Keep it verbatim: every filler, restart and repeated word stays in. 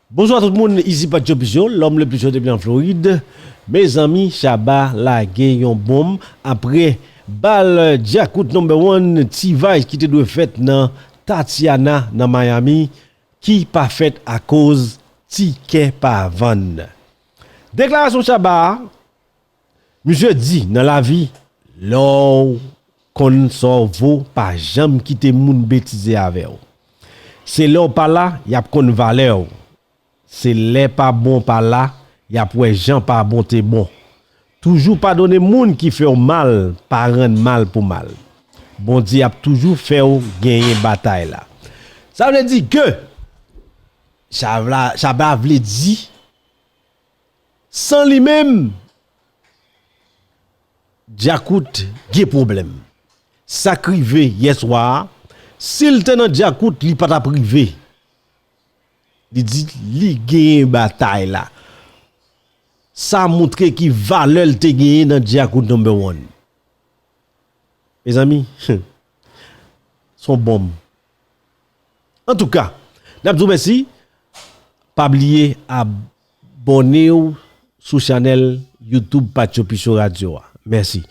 Bonjou a tout moun, isi Patcho Picho, l'homme le plus chaud depuis en Floride. Mezanmi, Shabba lage yon bonm apre bal Djakout number one T-Vice ki te dwe fèt nan Tatiana nan Miami, ki pa fèt akoz tikè pa vann. Deklarasyon Shabba a, misye di nan lavi, lè w konn sa w vo, pa janm kite moun betize avè w. Se lè w pa la, y ap konn valè w. Se lè pa bon pa la, y ap wè jan pa bon te bon. Toujou padone moun ki fè w mal, pa rann mal pou mal. Bondye ap toujou fè w genyen batay la. Sa vle di ke Shabba, Shabba vle di, san li menm, Djakout gen pwoblèm. Sa k rive yèswa a, si l te nan Djakout, li pa t ap rive. Li di li genyen batay la. Sa montre ki valè l te genyen nan Djakout number one. Mezanmi, s on bonm. Antouka, n ap di w mèsi. Pa bliye abòne w sou chanèl YouTube Patcho Picho Radio a. Mèsi.